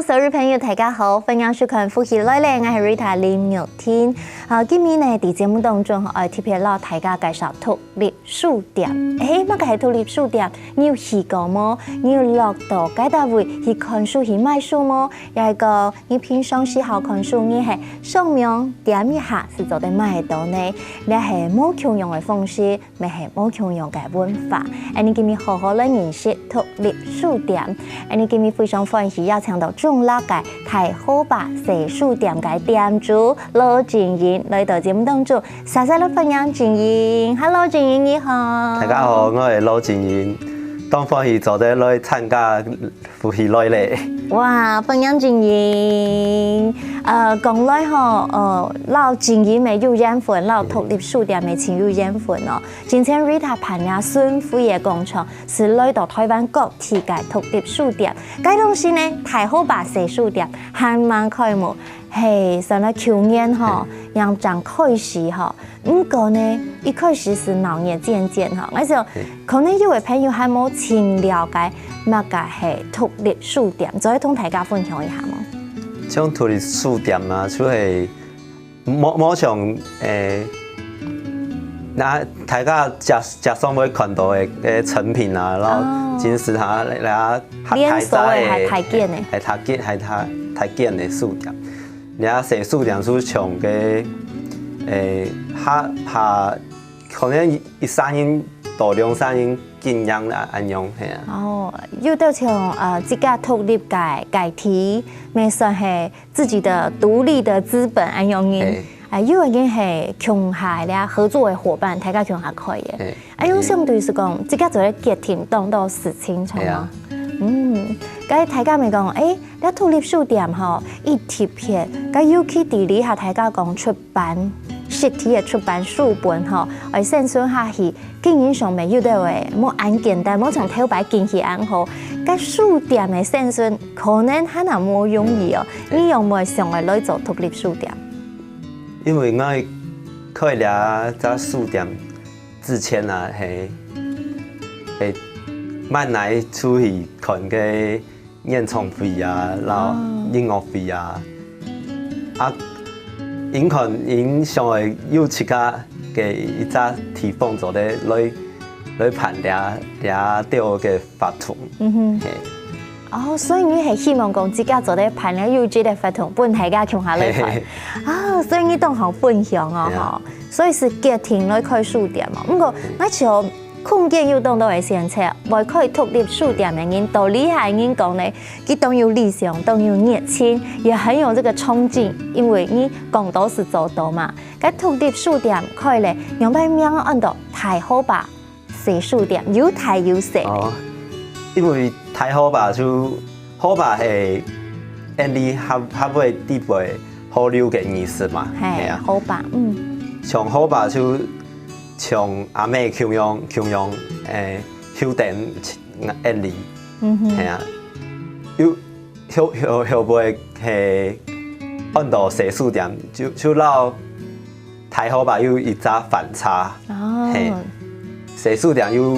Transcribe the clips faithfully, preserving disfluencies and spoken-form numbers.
所有朋友，大家好，歡迎收看《福氣來了》，𠊎係Rita林玉婷。啊，今日呢，在節目當中，愛特別摎大家介紹獨立書店。誒，麼个係獨立書店？你有去過無？你有落到該搭位去看書、去買書無？也係講，你平常時好看書，你係上網點一下，就做得買得到呢？這係無共樣个方式，乜係無共樣个文化。恁呢今日好好來認識獨立書店。恁呢今日非常歡喜邀請到中壢个大河壩細書店个店主羅靜英來到節目當中， 煞煞來歡迎靜英。Hello，靜英你好。大家好，我係羅靜英，當歡喜做得來參加福氣來了。哇，歡迎靜英。呃，講來吼，呃，摎靜英乜有緣分，摎獨立書店乜盡有緣分哦。之前Rita辦个順輝个廣場，係來到臺灣各地个獨立書店。該當時呢，大河壩細書店還吂開幕，係，算來舊年吼，正正開始吼。 毋過呢，一開始係鬧熱煎煎吼，𠊎想，可能有个朋友還無盡了解麼个係獨立書店，做得同大家分享一下無？像獨立書店啊，就係無無像誒，該大家街街上會看到个个誠品啊，然後金石堂啊，連鎖个還大間个，還大間還大大間个書店。 這細書店就像个，誒，下下可能一三人到兩三人經營啦，恁樣係啊。哦，有兜像呃自家獨立个个體，乜算係自己的獨立的資本恁樣人。誒，有个人係共下个合作个夥伴，大家共下開个。誒， 啊，用相對係講，自家做得決定當多事情，著無？嗯，該大家乜講，誒，這獨立書店吼，一特別，該尤其在這下大家講出版，實體个出版書本吼，愛生存下去，經營上面有兜个無恁簡單，無像頭擺經濟恁好，該書店个生存可能還係無容易哦。你有無想愛來做獨立書店？因為𠊎開這隻書店 之前啊，係係慢來出去看个演唱會啊，摎音樂會啊，啊，因看因想愛有自家个一隻地方做得來來辦這這兜个活動，嗯哼，係。 哦，所以你係希望講自家做得辦了有這个活動，分大家共下來辦。啊，所以你當好分享哦，吼。所以係決定來開書店哦。毋過，𠊎想空間有當多个選擇，會開獨立書店个人，到這下个人講呢，佢當有理想，當有熱情，也很有這個衝勁，因為你講到係做到嘛。該獨立書店開了，仰般名安到大河壩 細書店，有大有細。哦，因為大河壩就河壩係𫣆俚客客話裡背河流个意思嘛，係啊，河壩，嗯，像河壩就像阿姆共樣共樣，誒，休等𫣆俚，嗯哼，係啊，有後後後背係安到細書店，就就摎 大河壩有一隻反差，哦，係，細書店有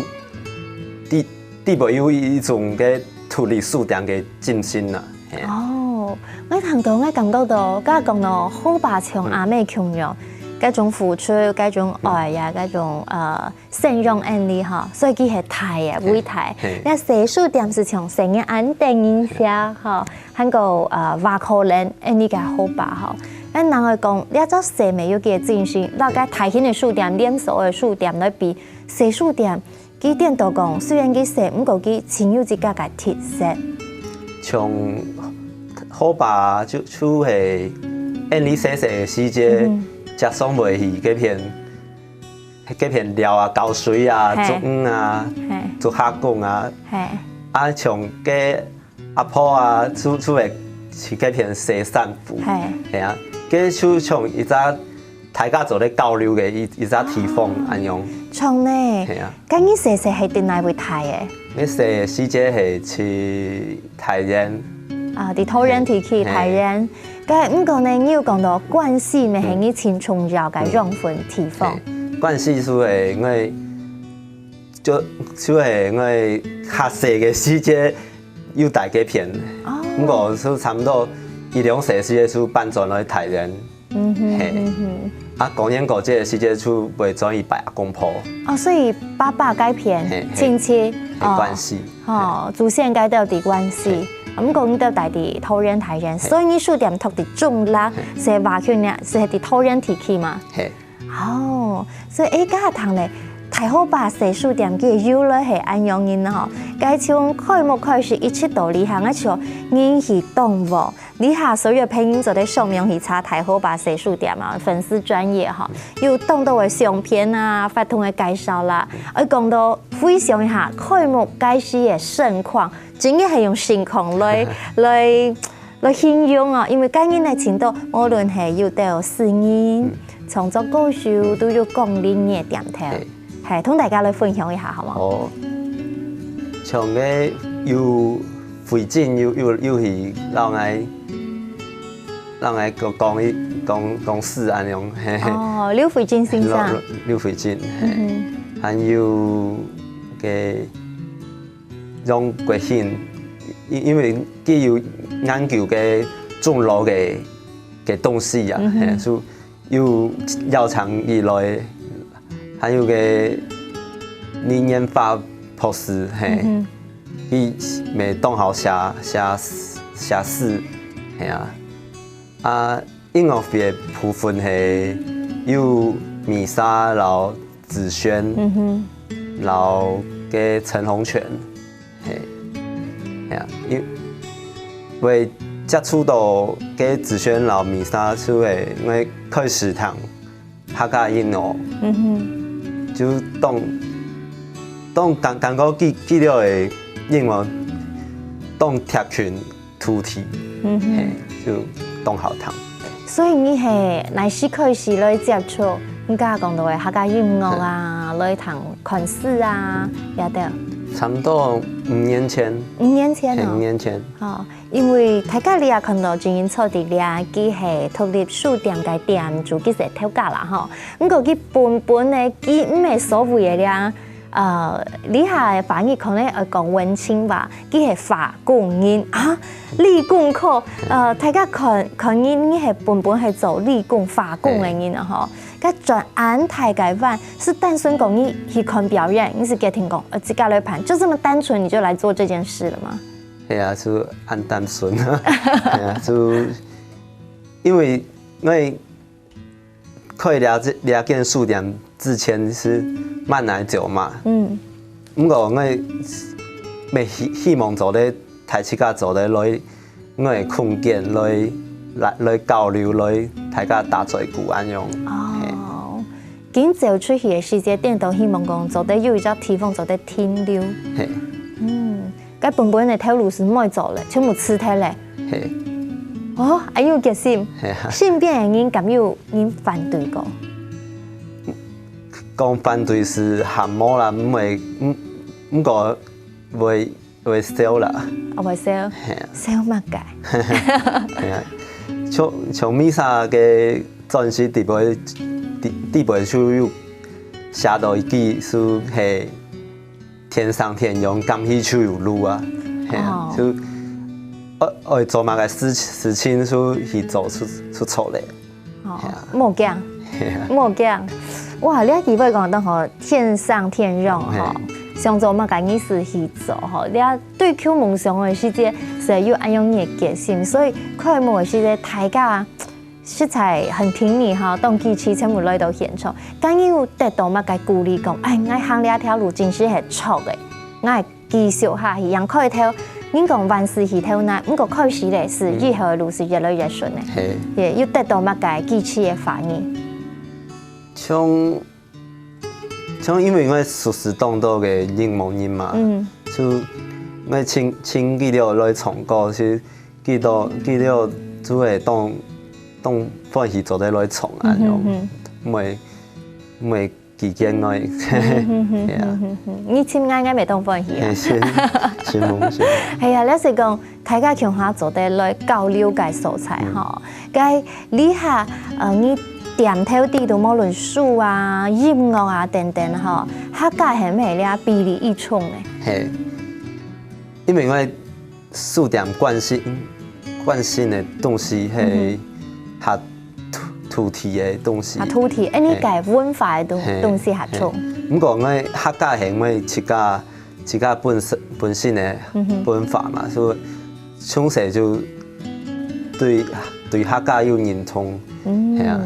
裡裡背有一種个獨立書店个精神啊，係。哦，𠊎聽到𠊎感覺到，該講到河壩像阿姆共樣，該種付出，該種愛呀，該種呃 生養𫣆俚吼，所以佢係大个，偉大。該細書店係像細人仔恁得人惜吼，還過呃，瓦可能𫣆俚个河壩吼。𫣆人會講，這隻細乜有佢个精神，摎該大型个書店、連鎖个書店來比，細書店佢顛倒講，雖然佢細，毋過佢盡有自家个特色。像河壩就就係𫣆俚細細个時節，嗯，輒常會去該片 該片尞啊，搞水啊，係，捉魚啊，係，捉蝦公啊，係，啊，像該阿婆啊，就就會去該片洗衫褲，係，係啊，該就像一隻大家做得交流个一一隻地方，啊，恁樣。像呢，係啊，該你細細係在哪位大个？𠊎細時節係去 大園。啊，在桃園地區，係，大園。該毋過呢，你有講到關西乜係你盡重要个養分地方。係，關西就係𠊎就就係𠊎較細个時節有在該片。哦，毋過就差毋多一兩歲時節就搬轉來大連。嗯哼，嘿。嗯哼。啊，過年過節个時節就會轉去拜阿公婆。哦，所以爸爸該片嘿，嘿。親戚，係關西。哦，祖先該兜在關西。嘿。毋過你兜戴在桃園大園，嘿。所以你書店讀在中壢，嘿。係話去呢，係在桃園地區嘛？嘿。 哦，所以誒，該下聽咧，大河壩細書店个由來係恁樣形吼。該從開幕開始一直到這下，𠊎想人氣當旺。這下所有朋友做得上網去查大河壩細書店啊，粉絲專頁吼，有當多个相片啊，活動个介紹啦。愛講到回想一下開幕該時个盛況，真个係用盛況來來 來形容哦，因為該日个程度，無論係有兜私人、創作歌手，都有光臨个店頭。係。係，同大家來分享一下，好無？哦，像个有回敬，有有有去摎𠊎，摎𠊎講講一講講事恁樣，嘿嘿。哦，劉回敬先生。劉劉回敬，嘿。嗯哼。還有个 楊國興，因因為佢有研究个中老个个東西啊，嗯哼。嘿，所以有邀請佢來，還有个李年發博士，嘿，嗯哼。佢乜當好寫寫寫詩，嘿啊。啊，音樂會个部分係有米莎摎子軒，嗯哼。摎个陳鴻泉。 嘿，係啊，因為接觸到个子軒摎米莎，就係𠊎開始聽客家音樂，嗯哼。就當當感感覺佢佢兜个音樂當貼近土地，嗯哼。嘿，就當好聽。所以你係哪時開始來接觸，你剛剛講到个客家音樂啊，來聽看書啊，這兜？差不多五年前。五年前哦。嘿，五年前。哦，因為大家這下看到正經坐在這，佢係獨立書店个店主，佢係頭家啦吼。毋過佢本本呢，佢毋係所謂个這，呃，這下个華語可能愛講文青吧，佢係化工人啊，理工科，呃，大家看看你，你係本本係做理工化工个人啊吼。 該轉恁大个彎，係單純講你去看表演，你係決定講，呃，自家來辦，就這麼單純你就來做這件事了嗎？係啊，就恁單純啊。係啊，就因為𠊎開這這間書店之前係慢來走嘛。嗯。毋過𠊎乜希希望做得大自家做得來 𠊎个空間來來來交流，來大家打嘴鼓恁樣。哦，今朝出去个時節，顛倒希望講做得有一隻地方做得停留。嘿。嗯，該本本个頭路係毋愛做了，全部辭忒了。嘿。哦，恁有決心。嘿啊。身邊个人敢有人反對過？講反對係還無啦，毋會，毋毋過會 會愁啦。哦，會愁。係啊。愁麼个？係啊，像像米莎个專輯底背底底背就有寫到一句，係天生天養，敢去就有路啊。係啊，哦。就愛愛做麼个事事情就去做出出錯咧。 哦，係啊。莫驚，係啊。莫驚。哇，這句話講到吼，天生天養吼，係。想做麼个你就去做吼，這追求夢想个時節，係有恁樣个決心，所以開幕个時節，大家實在很挺你哈，當支持全部來到現場。敢有得到麼个鼓勵講，哎，𠊎行這條路真實係著个，𠊎 繼續下去，仰開頭，人講萬事起頭難，毋過開始咧，係以後个路係越來越順个。係。也有得到麼个支持个反應？像像因為𠊎熟識當多个音樂人嘛，嗯。就𠊎請請佢兜來唱歌，係佢兜佢兜就會當當歡喜做得來唱恁樣，嗯哼哼。毋會毋會 期間內。嗯哼哼係啊。哼哼哼，你親愛愛乜當歡喜啊？係，承蒙，承蒙。係啊，這係講大家共下做得來交流个所在吼。該這下，呃，你店頭底肚無論書啊、音樂啊等等吼，客家係毋係這比例異重呢？係，因為𠊎 書店關心關心个東西，係較土土地个東西。啊，土地，恁樣个文化个東東西較重。毋過𠊎客家係𠊎自家自家本身本身个文化嘛，所以從細就對對客家有認同，係啊。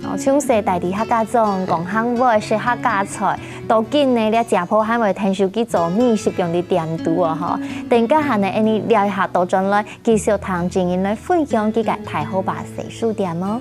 哦，從細戴在客家庄，講客話，食客家菜，到今呢，這姐婆還會𢯭手去做美食，用在店肚哦吼。等下呢，𠊎俚尞一下倒轉來，繼續同靜英來分享佢个大河壩細書店哦。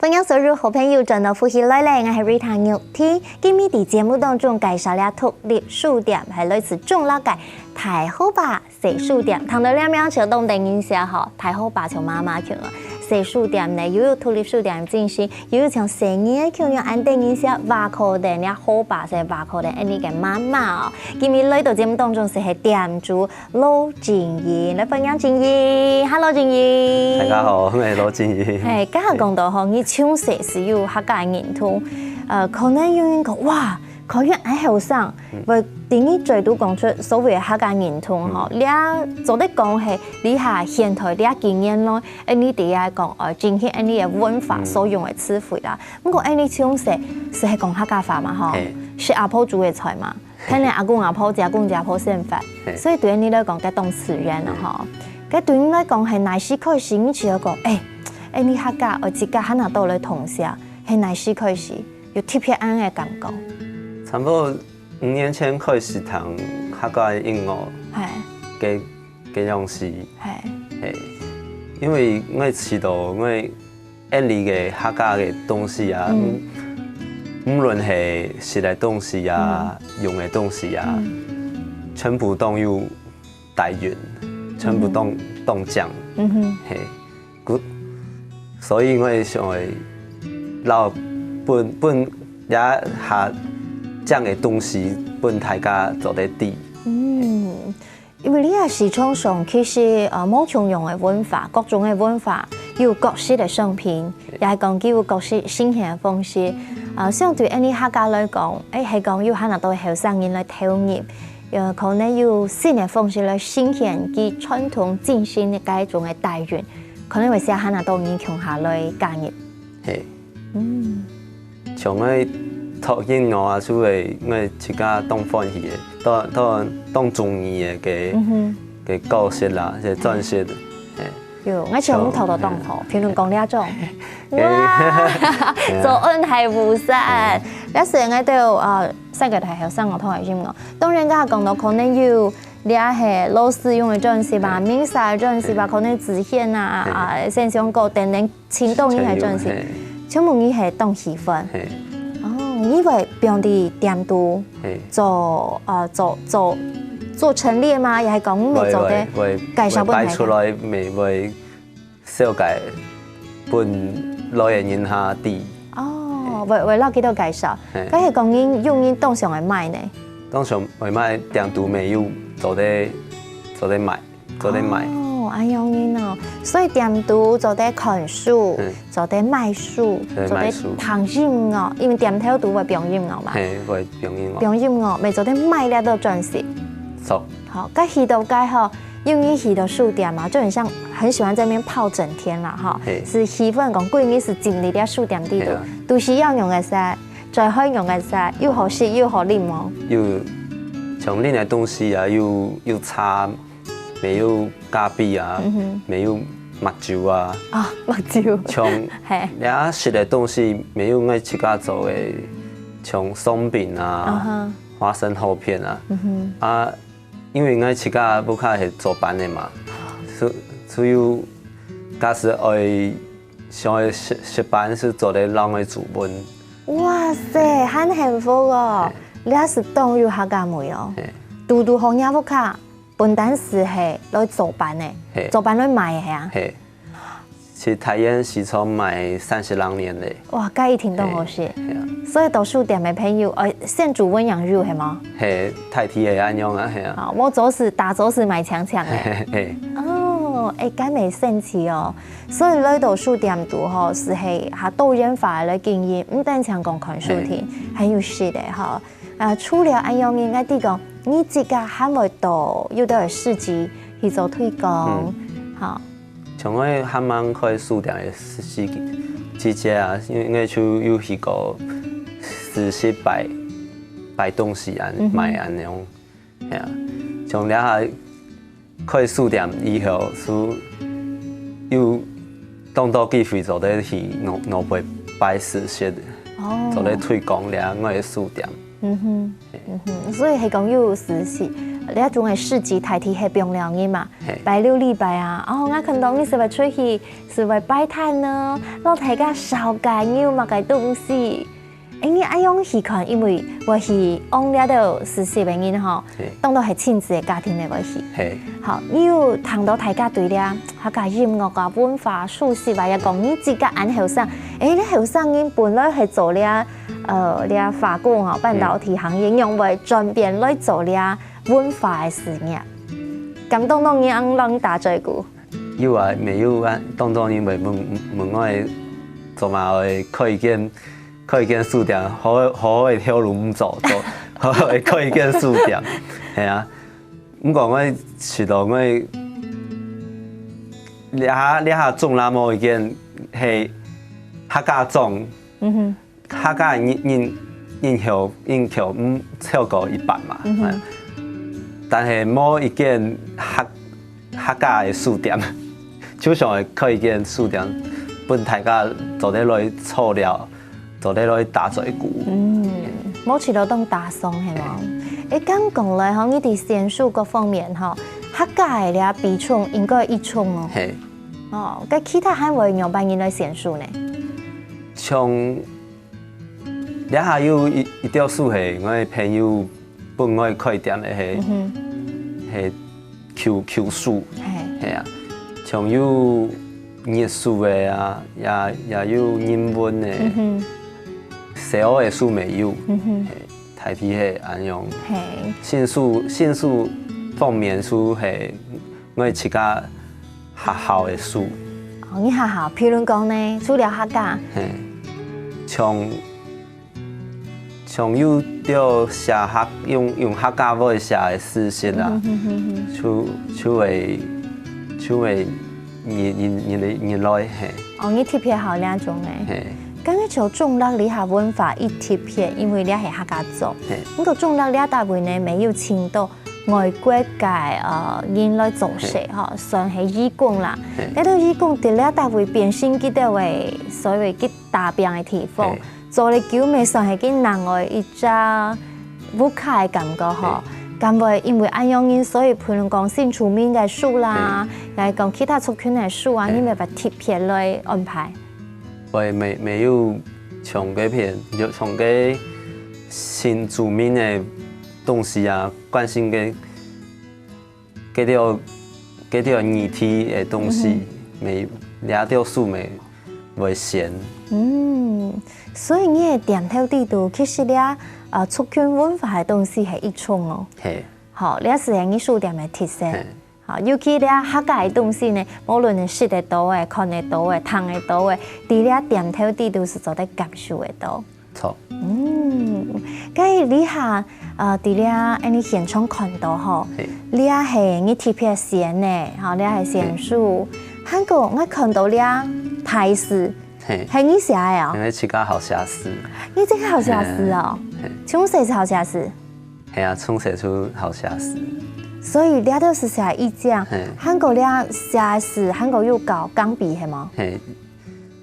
歡迎所有好朋友轉到福氣來了，𠊎係Rita玉婷。今日在節目當中介紹了獨立書店，係來自中壢个大河壩細書店。聽到這名就當得人惜吼，大河壩像媽媽共哦。細書店呢，又有獨立書店精神，又有像細人仔共樣恁得人惜，哇可憐這河壩，係哇可憐恁樣个媽媽哦。今日來到節目當中就係店主 羅靜英，來歡迎靜英。Hello，靜英。大家好，𠊎係羅靜英。係，頭先講到吼，你從細就有客家認同，呃，可能有人講，哇，可能恁後生，會對你嘴肚講出所謂个客家認同吼，這做得講係這下現代這幾年來，誒，你等下講，呃，今日恁樣个文化所用个詞彙啦。毋過，誒，你從細就係講客家話嘛吼，係。食阿婆煮个菜嘛。 跈等阿公阿婆、姐公姐婆生活，係。所以對你來講，該當自然了吼。該對你來講，係哪時開始，你就會講，誒，誒，你客家，𠊎自家還拿到來同鄉，係哪時開始有特別恁樣个感覺？差不多五年前開始聽客家个音樂，係。該該樣時，係。係，因為𠊎知道𠊎 恁樣个客家个東西啊，無論係食个東西啊，用个東西啊，全部當有底蘊，全部當當靚，係，故所以𠊎想愛摎分分這下靚个東西分大家做得知。 因為這下市場上其實，呃，無共樣个文化，各種个文化，有各式个商品，也係講佢有各式新鮮个方式。呃，相對恁樣客家來講，誒，係講有還較多後生人來投入，呃，可能有新个方式來呈現佢傳統精神个該種个底蘊，可能會使還較多人共下來加入。係。 像𠊎讀音樂啊，就係𠊎自家當歡喜个，當當當中意个个个教室啦，个專業，係。有，𠊎像你讀到當好，譬如講這種，哇，做恩還無散。但是𠊎都呃，世界大學生樂團个音樂，當然，剛剛講到可能有這係老師用个專輯吧，民歌个專輯吧，可能子軒啊啊，先生哥等等。 請到你个專輯，全部你係當喜歡。哦，你會放在店肚做，呃，做做做陳列嗎？也係講你會做得介紹分大家？會出來，會會紹介分來个人下知。哦，會會摎佢兜介紹。該係講你有人當想愛買呢？當想愛買店肚乜有做得做得買。 做得買。哦，恁樣哦，所以店肚做得看書，做得買書，做得聽音樂，因為店頭肚會放音樂嘛。係，會放音樂。放音樂，乜做得買這兜專輯。著。好，該去到該吼，因為去到書店嘛，就很像很喜歡在那邊泡整天啦，哈。係。係喜歡講歸日係浸在這書店裡肚，係啊。都係要用个噻，最好用个噻，又好食又好啉哦。有像恁个東西啊，有有茶， 乜有咖啡啊，乜有麥酒啊。啊，麥酒。像係。這食个東西乜有𠊎自家做个，像鬆餅啊，花生厚片啊。啊，因為𠊎自家屋下係做粄个嘛，所所以假使愛想愛食食粄，係做得摎𠊎煮飯。哇塞，還幸福哦！這係當有客家味哦。係。堵堵好若屋下 本單時係來做粄个，係。做粄來賣个係啊？係。去大園市場賣三十零年咧。哇，該一定當好食。係啊，所以到書店个朋友，呃，先注文也有係無？係，大體係恁樣啊，係啊。啊，無早時，打早時賣強強个。係，哦，誒，該蠻神奇哦。所以來到書店肚吼，係係較多元化个經營，毋單淨講看書店，還有食个吼。啊，除了恁樣，應該知講，你自家還會到有兜市集去做推廣，吼。 像𠊎還吂開書店个時，時節啊，因為𠊎就有去過市集擺，擺東西恁，賣恁樣，係啊。像這下開書店以後，就有當多機會做得去外，外背擺市集，做得推廣這𠊎个書店。 嗯哼，嗯哼，所以係講有市集，這種个市集大體係放尞日嘛，拜六禮拜啊，哦，𠊎看到你係會出去，係會擺攤呢，摎大家紹介有麼个東西。誒，你恁樣去看，因為會去往這兜市集个人吼，當多係親子个家庭个會去。好，你有聽到大家對這客家音樂啊、文化、書食啊，也講你自家恁後生，誒，你後生人本來係做這 呃，這化工吼，半導體行業，仰會轉變來做這文化个事業？敢當多人恁樣摎你打嘴鼓？有啊，乜有啊，當多人會問，問𠊎做麼个愛開一間，開一間書店，好好个頭路毋做，做，好好个開一間書店，係啊。毋過𠊎試著𠊎這下，這下種這毛一間係客家種， 客家人，人，人口，人口毋超過一百嘛，嗯哼。但係無一間客，客家个書店，就想愛開一間書店，分大家做得來坐尞，做得來打嘴鼓。嗯，無試著當打爽係無？誒，敢講來吼，你在選書各方面吼，客家个這比重應該一重哦。係。哦，該其他還會仰般人來選書呢？像 這下有一，一兜書係𠊎朋友分𠊎開店个係，係舊，舊書，係啊，像有日書个啊，也，也有英文个，西歐个書乜有，係，大體係恁樣。新書，新書方面書係𠊎自家 學校个書。哦，你學校，譬如講呢，除了客家，係，像，像有兜寫客，用，用客家話寫个事情啊，就，就會，就會引，引，引來，引來，係。哦，你特別好這種个。係。感覺就中壢這下文化一特別，因為這係客家族。係。毋過中壢這搭位呢，乜有盡多 外國个，呃，人來做事吼，算係義工啦。該兜義工在這搭位變成佢兜个所謂佢打拚个地方，做了久乜算係佢另外一隻屋下个感覺吼。敢會因為恁樣人，所以譬如講新住民个書啦，來講其他族群个書啊，你乜會特別來安排？會，乜，乜有像該片，有像該新住民个東西啊， 關心个，該兜，該兜議題个東西，乜，這兜書乜會選。嗯，所以你个店頭裡肚，其實這，呃，族群文化个東西係一重哦。係。吼，這係你書店个特色。係。 好，尤其這客家个東西呢，無論係食得到个、看得到个、聽得到个，在這店頭裡肚係做得感受得到。著。嗯，該這下，呃，在這恁樣現場看到吼，這係你特別選个，吼，這係選書。還過𠊎看到這大字，係你寫个哦？因為自家好寫字。你自家好寫字哦？從細就好寫字？ 係啊，從細就好寫字。所以這兜係寫意境，還過這寫字，還過有教鋼筆係無？係，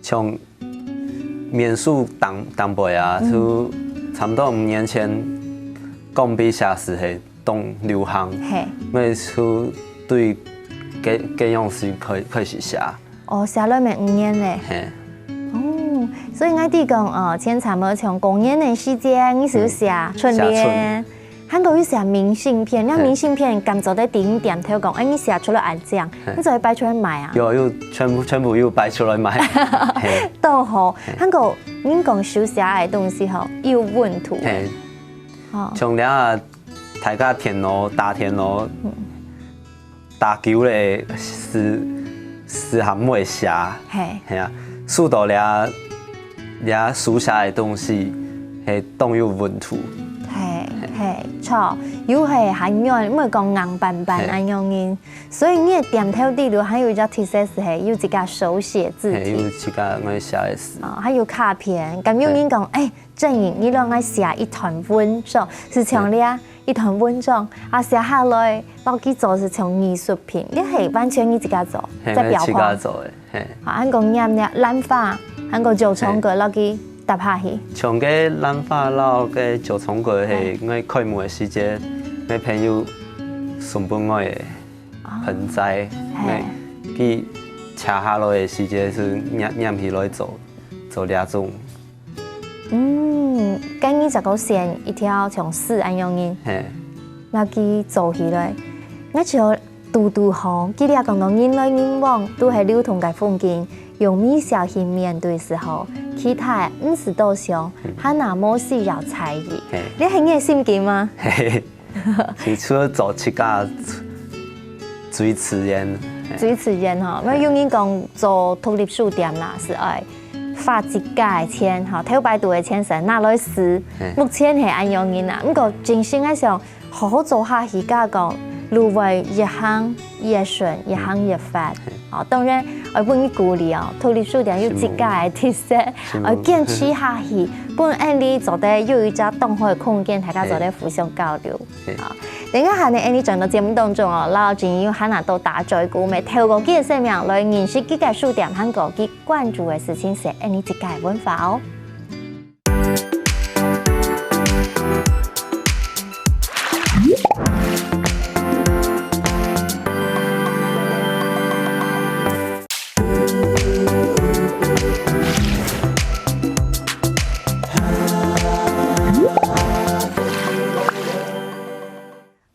像面書當，當輩啊，就差毋多五年前，鋼筆寫字係當流行。係。𠊎就對該，該樣式開，開始寫。 哦，寫了乜五年咧。係。哦，所以𠊎知講，哦，前差毋多從過年个時節，你就寫春聯，還過有寫明信片，該明信片敢做得在店頭講，哎，你寫出來恁靚，你做得擺出來賣啊？有，有全部全部有擺出來賣。嘿，當好。還過你講手寫个東西吼，有溫度。嘿，哦，像這大家電腦打電腦，打久了字字還毋會寫，嘿，嘿啊，收到這這手寫个東西，係當有溫度。嘿嘿，著，又係還軟，毋會講硬板板恁樣个。所以你个店頭底肚還有一隻特色係，有自家手寫字體，有自家愛寫个字。哦，還有卡片，敢有人講，哎，正英，你摎𠊎寫一段文章，係像這一段文章啊，寫下來，摎佢做係像藝術品，這係完全你自家做，係，𠊎自家做个。 嘿，還過拈這蘭花，還過九重葛，摎佢搭下去。像該蘭花摎該九重葛係，𠊎開幕个時節，𠊎朋友送分𠊎个盆栽，𠊎佢切下來个時節係拈拈起來做做這種。 嗯，該你就過選一條像絲恁樣个，嘿，摎佢做起來。𠊎就堵堵好，佢這講到人來人往，都係流動个風景，用微笑去面對時候，其他毋使多想，還那無需要在意。這係你个心境嗎？嘿， 係除了做自家最自然，最自然吼。𠊎有人講做獨立書店啦，係愛花自家个錢吼，頭擺肚个錢先拿來使。目前係恁樣个啦，毋過真心个想，好好做下去，假講路會越行越順，越行越闊。哦，當然愛分你鼓勵哦，獨立書店有自家个特色，愛堅持下去，分𠊎俚做得有一隻當好个空間，大家做得互相交流。 啊，等一下呢，𠊎俚轉到節目當中哦，摎正英還拿到打嘴鼓，乜透過佢个生命來認識佢个書店，還過佢關注个事情係𠊎俚自家个文化哦。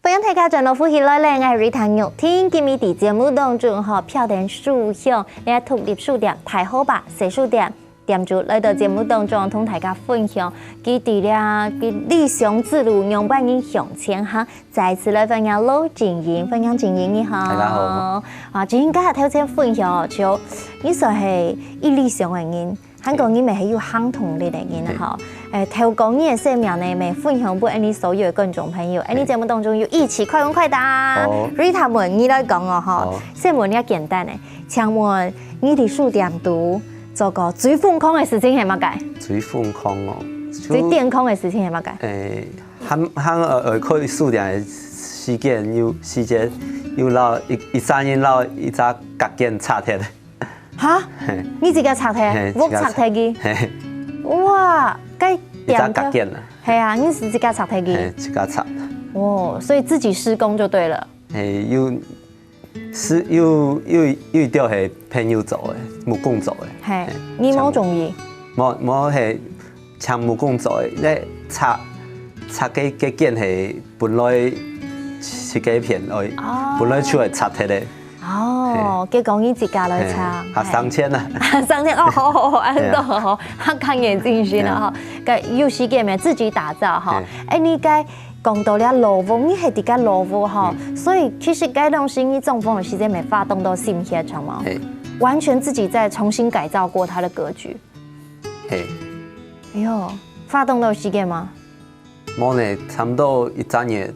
歡迎大家轉到福氣來了，𠊎係Rita玉婷。今日在節目當中吼，飄電書香，這獨立書店大河壩細書店店主來到節目當中，同大家分享佢在這个理想之路仰般个向前行。再次來歡迎羅正英，歡迎正英，你好。大家好。啊，正英，剛才頭先分享哦，就你算係有理想个人， 還過你乜係有行動力个人啊吼。誒，透過你个生命呢，乜分享分𠊎俚所有个觀眾朋友。𠊎俚節目當中有一題快問快答。Rita問你來講哦吼，先問你簡單个，請問你在書店肚做過最瘋狂个事情係麼个？最瘋狂哦，最癲狂个事情係麼个？誒，還還呃呃，開書店个時間有時間有摎一一儕人摎一隻隔間拆忒。 哈？你自家拆忒，屋拆忒佢？嘿，哇，該一隻隔間啊。係啊，你係自家拆忒佢？嘿，自家拆。哦，所以自己施工就對了。嘿，有係有有有一條係朋友做个，木工做个。嘿，你無中意？無無係 請木工做个，該拆拆个个間係本來設計片，哦，本來就係拆忒个。哦，結果你自家來拆，還省錢啊。省錢哦，好好好，恁多好，較看眼精神了哈。該有時間乜自己打造哈。哎，你該講到了老屋，你係在該老屋哈，所以其實該東西你裝潢个時間乜花當多心血，著無？完全自己再重新改造過它的格局。 嘿。哎喲，花當多時間嗎？無呢，差不多一隻月，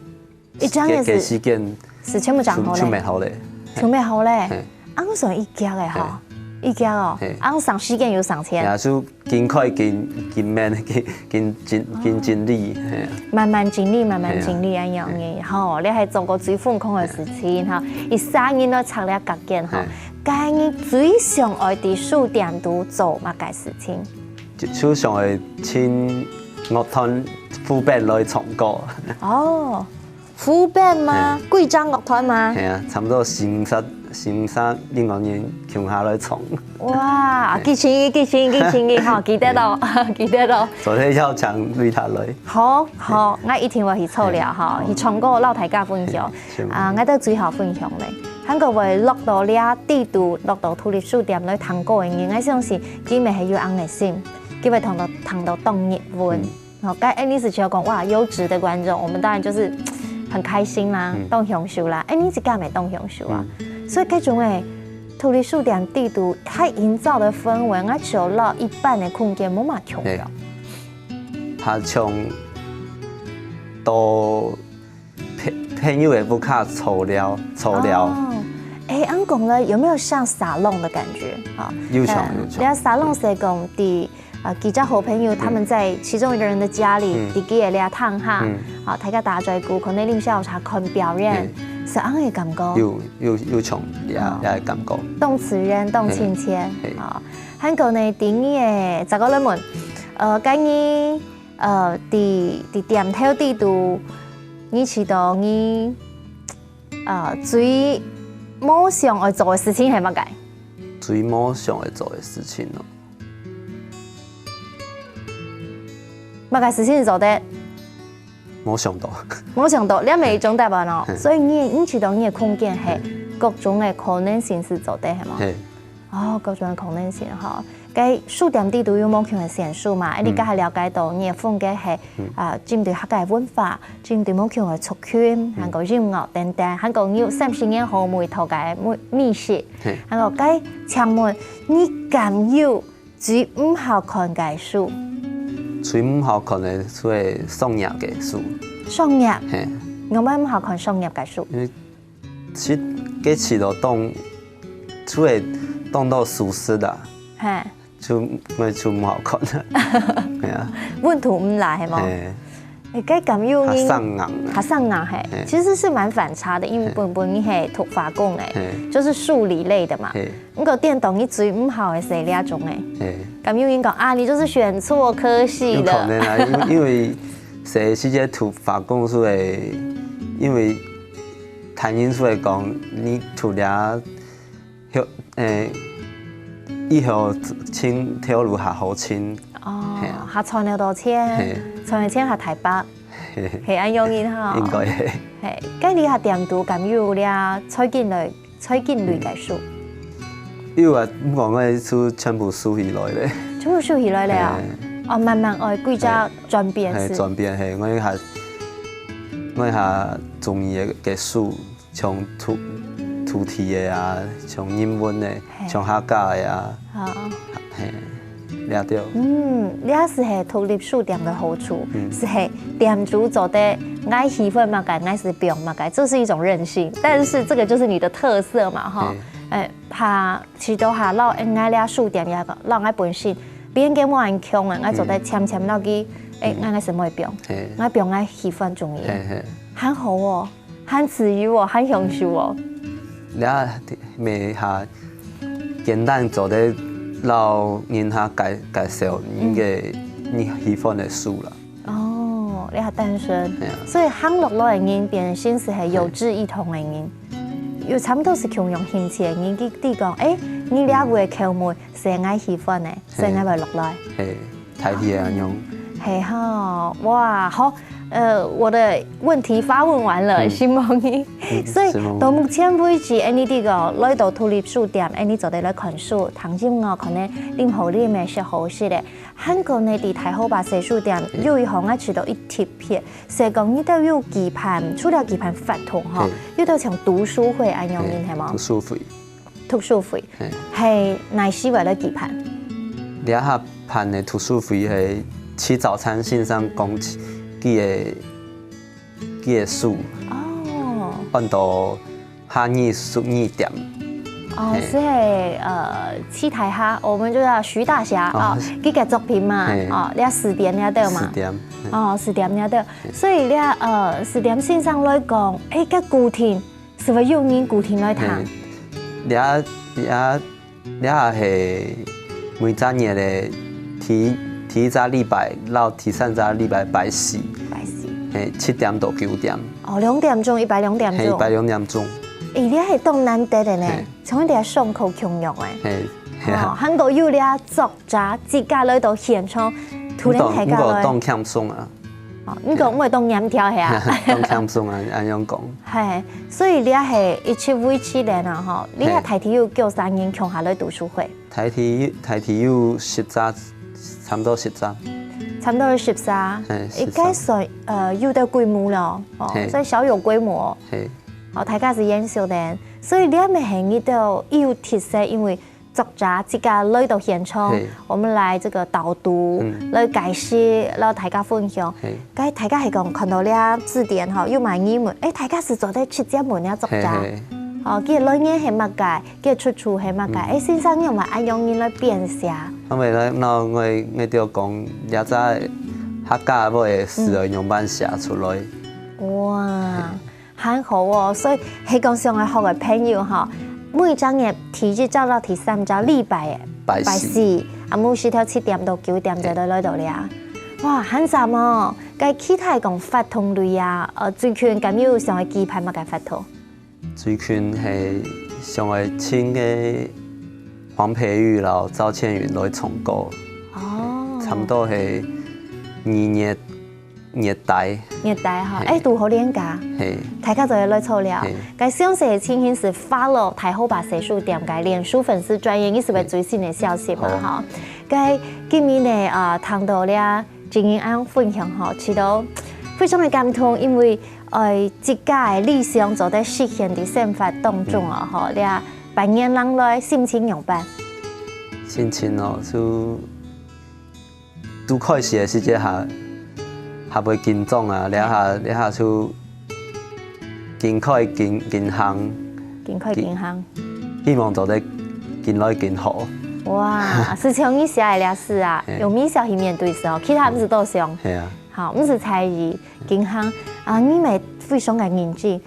一隻月係个時間係全部裝好咧，全部好咧。全部好咧。嘿。啊，為什麼一腳个哈？一腳哦，啊，省時間又省錢。也係緊開緊緊慢緊緊緊整理，嘿。慢慢整理，慢慢整理，哎呀，吼，你還做過最瘋狂个事情哈，一儕人都拆了隔間哈。 該你最想愛在書店肚做麼个事情？就就想愛請樂團副班來唱歌。哦，副班嗎？幾隻樂團嗎？係啊，差不多四五隻先生另外人共下來唱。哇，幾千億，幾千億，幾千億，吼，記得咯，記得咯。昨天要搶為他來。好，好，𠊎一定會去湊了哈，去唱歌，摎大家分享。啊，𠊎到最後分享咧，還過會落到這地圖，落到獨立書店來聽歌个人，𠊎相信佢乜係有恁个心，佢會聽到聽到當入魂。 哦，該恁樣就講哇，優質的觀眾，我們當然就是很開心啦，當享受啦。哎，你自家也當享受啊。所以這種个獨立書店裡肚，佢營造的氛圍，𠊎就摎一般的空間無麼共樣。佢像到朋朋友个屋下坐尞坐尞。哦，哎，恁講呢，有沒有像沙龍的感覺啊？有像有像。你看沙龍係講在 啊，幾隻好朋友，他們在其中一個人的家裡，嗯，在佢个尞廳下，嗯，啊，大家打嘴鼓，可能啉下午茶、看表演，嗯，係恁樣个感覺。有有有像這這个感覺。當自然，當親切，嘿，啊。還過呢，在你个，再過來問，呃，該你，呃，在在店頭裡肚，你試著你，呃，最無想愛做个事情係麼个？最無想愛做个事情哦。 麼个事情做得？無想到。無想到，這乜一種答案哦。所以你你知道你个空間係各種个可能性係做得，係無？係。哦，各種个可能性吼。該書店裡肚有無共个選手嘛？你這下了解到你个風格係啊，針對客家文化，針對無共个族群，還過音樂等等，還過你有三十年後每套个美美食，還過該請問你敢有 最毋好看个書。最毋好看个書係商業个書。商業？嘿。仰般毋好看商業个書？因為其實該試著當，就會當到書食啦。嘿。就，𠊎就毋好看啦。係啊。溫度毋來係無？嘿。 欸，該敢有人較生硬啊。較生硬嘿，嘿。其實是蠻反差的，因為本本你係讀化工的，嘿。就是數理類的嘛。嘿。毋過顛倒你最毋好的係這種的。嘿。敢有人講啊，你就是選錯科系了。有可能啊，因為因為細時節讀化工係會，因為聽人係會講，你讀了 後，欸，以後尋頭路較好尋。哦，嘿啊。較賺得到錢，嘿。賺个錢較大把，嘿嘿。係恁樣个哈。應該係。嘿，該你个店肚敢有這財經類、財經類个書？有啊，毋過𠊎就全部收起來咧。全部收起來咧啊？嘿。哦，慢慢愛，規則轉變係。嘿，轉變，嘿，𠊎較，𠊎較中意个，个書。 像土土地个啊，像人文个，嘿。像客家个啊，啊。嘿，這兜。嗯，這就係獨立書店个好處，嗯。就係店主做得𠊎喜歡麼个，𠊎就放麼个，這是一種任性。但是這個就是你的特色嘛，哈。嘿。欸，怕試著下摎𠊎這書店也講，摎𠊎本身，別人个無恁強啊，𠊎做得簽簽落去，欸，嗯。𠊎个係毋會放，嘿。𠊎放𠊎喜歡中意。嘿嘿。還好哦。 還自由哦，還享受哦。這乜較簡單做得摎人客介介紹你个，嗯。你喜歡个書啦。哦，這較單純。係啊。所以行落來个人變成係有志一同个人，嘿。有差不多係共樣興趣个人，佢佢講，欸，你這位个口味係𠊎喜歡个，所以𠊎會落來。嘿。 大體係恁樣。係哈，哇，好，呃，我的問題發問完了，嗯。承蒙你。嗯，所以承蒙。到目前為止，恁樣个來到獨立書店，恁樣做得來看書、聽音樂，可能啉好啉个、食好食个。還過呢，在大河壩細書店有一項𠊎試著異特別，係講你兜有舉辦，除了舉辦活動吼，嘿。有兜像讀書會恁樣个，嘿，係無？讀書會。 讀書會，嘿。係哪時會來舉辦？這下辦个讀書會係徐早餐先生講佢个佢个書，哦。安到下午十二點。哦，嘿。係，呃，徐大俠，我們就叫徐大俠，哦。哦，佢个作品嘛，嘿。哦，這十點這兜嘛。十點，嘿。哦，十點這兜。嘿。所以這，呃，十點先生來講，欸，該固定 係會有人固定來聽。嘿，這這這係每隻月个第第一隻禮拜，摎第三隻禮拜拜四。拜四。嘿，七點到九點。哦，兩點鐘，禮拜兩點鐘。嘿，禮拜兩點鐘。誒，這係當難得个呢，像這傷口共樣誒。係，係啊。哦，還過有這作者自家來到現場，突然大家來。毋過毋過當輕鬆啊。哦，毋過毋會當嚴肅係啊。當輕鬆啊，恁樣講。係，所以這係一七五七年啊，吼，這下大體有幾儕人共下來讀書會？大體大體有十隻，差毋多十隻。差毋多十隻，係，應該算呃有兜規模了，哦，係。所以小有規模。係。 哦，大家係延續个，所以這乜係你兜有特色，因為作者自家來到現場，係。我們來這個導讀，嗯。來解釋，摎大家分享。係。該大家係講看到這字典吼，有麼人問，誒，大家係做得直接問這作者。係，係。哦，佢个來源係麼个，佢个出處係麼个，嗯。誒，先生你有無恁樣人來編寫？因為呢，那𠊎𠊎就講，這隻客家話个字愛仰般寫出來。哇！ 還好哦，所以係講想愛學个朋友吼，每隻月第一朝到第三朝，禮拜个，拜四。拜四，暗晡時頭七點到九點就來來到這。哇，還讚哦！該其他講活動類啊，呃，最近敢有想愛舉辦麼个活動？最近係想愛請个黃培玉摎趙倩雲來唱歌。哦。差毋多係二月 月底。月底吼，係。誒，堵好連假。係。大家就會來湊了。係。該詳細个情形係follow大河壩洗手店个臉書粉絲專頁，你係會最新个消息嘛，嗯。好。吼。該今日呢，呃，聽到這芷瑩恁樣分享吼，其實非常个感動，因為，呃，自家个理想做得實現在生活當中哦，嗯。吼，這半年零來心情仰般？心情哦，就 拄開始个時節還還會緊張啊，這下這下就緊開緊緊行，緊開緊行。希望做得緊來緊好。哇，係像你寫个這字啊，係。用微笑去面對係哦，其他毋使多想。係啊。好，毋使在意，緊行啊，你乜非常个認真。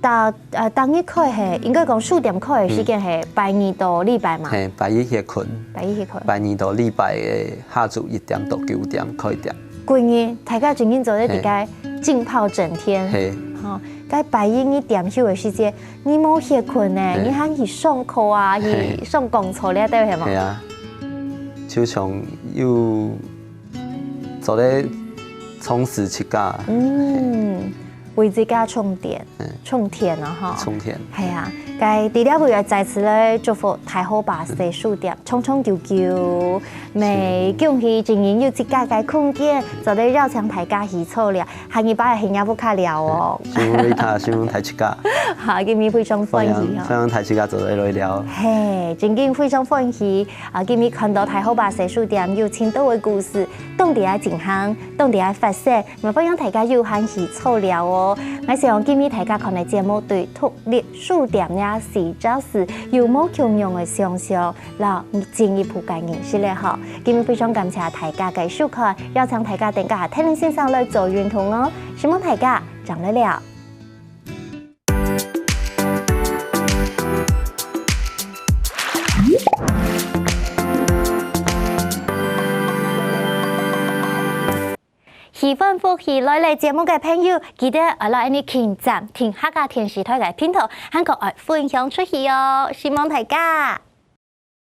逐呃逐日開係，應該講書店開个時間係拜二到禮拜嘛。係，拜一歇睏。拜一歇睏。拜二到禮拜个下晝一點到九點開店。幾日，大家真正做得在該浸泡整天。係。吼，該拜一你店休个時節，你無歇睏呢，係。你還去上課啊，去係。上講座這兜係無？係啊，就像有 做得充實自家。嗯，為自家充電，嗯。充電啊，吼。充電。係啊，該在這位也再次來祝福大河壩洗手店，長長久久，也恭喜今年有自家个空間，做得邀請大家去坐尞，下二擺係也毋卡尞哦。承蒙Rita，承蒙大自家。好，今日非常歡喜哦。歡迎，歡迎大自家做得來尞。係，真經非常歡喜。 啊，今日看到大河壩洗手店有盡多个故事，當地个情形，當地个發生，也歡迎大家有閒去坐尞哦。𠊎想今日大家看个節目對獨立書店這四隻字有無共樣个想像，摎進一步个認識咧吼。今日非常感謝大家个收看，邀請大家等下跈等先生來做運動哦。承蒙大家，正來尞。 喜歡福氣來了節目个朋友，記得愛摎𠊎等撳讚，訂客家電視台个頻道，還過愛分享出去哦！承蒙大家！